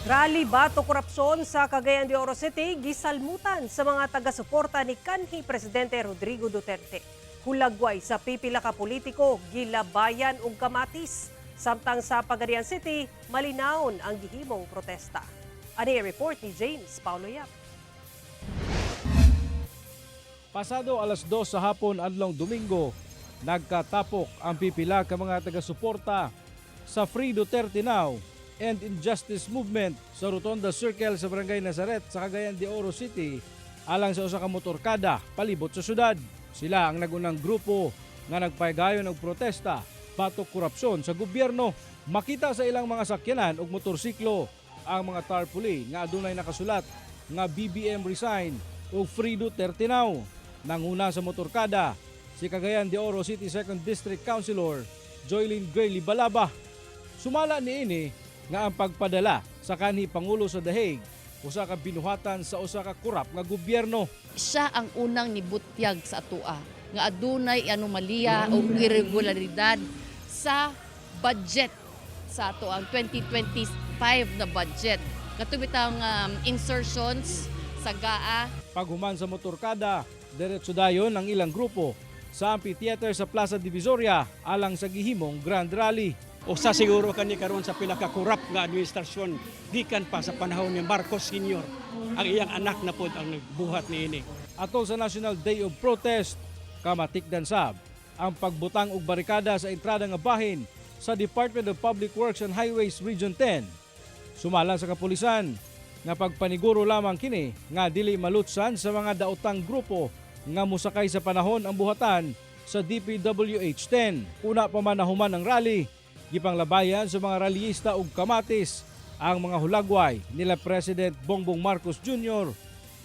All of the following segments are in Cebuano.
Rally batok korupsyon sa Cagayan de Oro City gisalmutan sa mga taga-suporta ni kanhi Presidente Rodrigo Duterte. Hulagway sa pipila ka politiko gilabayan og kamatis. Samtang sa Pagadian City, malinawon ang gihimong protesta. Ani ang report ni James Paulo Yap. Pasado alas 2 sa hapon adlong Domingo, nagkatapok ang pipila ka mga taga-suporta sa Free Duterte Now and Injustice Movement sa Rotonda Circle sa Barangay Nazaret sa Cagayan de Oro City alang sa usa ka motorkada palibot sa syudad. Sila ang nagunang grupo nga nagpaygayon og protesta batok korupsyon sa gobyerno. Makita sa ilang mga sakyanan ug motorsiklo ang mga tarpaulin nga adunay nakasulat nga "BBM resign" ug "Free Duterte Now". Nanguna sa motorkada si Cagayan de Oro City 2nd District Councilor Joylene Grayley Balaba. Sumala niini nga ang pagpadala sa kanhi Pangulo sa The Hague usa ka binuhatan sa usa ka korap nga gobyerno. Siya ang unang nibutyag sa atoa nga adunay anomalya o irregularidad sa budget sa ato ang 2025 na budget. Kato bitang insertions sa GAA. Paghuman sa motorkada, diretso dayon ang ilang grupo sa amphitheater sa Plaza Divisoria alang sa gihimong Grand Rally. Usa siguro kani karon sa pinakakurap nga administrasyon gikan pa sa panahon ni Marcos Sr. Ang iyang anak na pod ang nagbuhat niini. Atol sa National Day of Protest, kamatikdan sab ang pagbutang og barikada sa entrada nga bahin sa Department of Public Works and Highways Region 10. Sumala sa kapulisan nga pagpaniguro lamang kini nga dili malutsan sa mga daotang grupo nga mosakay sa panahon ang buhatan sa DPWH 10. Una pa man nahuman ang rally, gipanglabayan sa mga rallyista og kamatis ang mga hulagway nila President Bongbong Marcos Jr.,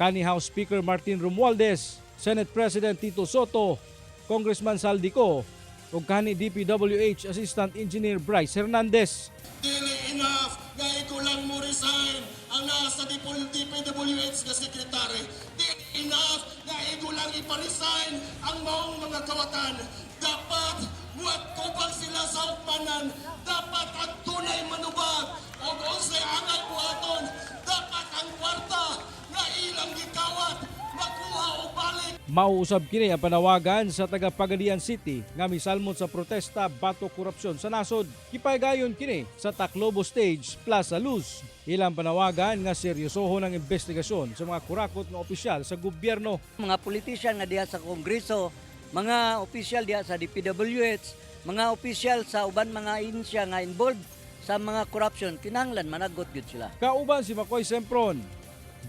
kanhi House Speaker Martin Romualdez, Senate President Tito Sotto, Congressman Zaldy Co, ug kanhi DPWH Assistant Engineer Bryce Hernandez. Dili enough nga ikaw lang mo resign ang nasa DPWH nga sekretary. Dili enough nga ikaw lang ipa-resign ang maong mga kawatan. Dapat muatubang sila sa hukmanan. Dapat ang tunay manubag o unsay angay buhaton. Dapat ang kwarta nga ilang gikawat makuha og balik. Mauusab kini ang panawagan sa taga Pagadian City nga misalmot sa protesta batok korupsyon sa nasod. Gipaygayon kini sa Taclobo Stage, Plaza Luz. Ilang panawagan nga seryosohon ang investigasyon sa mga kurakot nga opisyal sa gobyerno. Mga politician nga diha sa Kongreso, mga opisyal diha sa DPWH, mga opisyal sa uban mga ahensya nga involved sa mga corruption, kinahanglan managot gyud sila. Kauban si Makoy Sempron,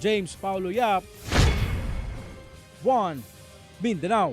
James Paulo Yap, 1 Mindanao.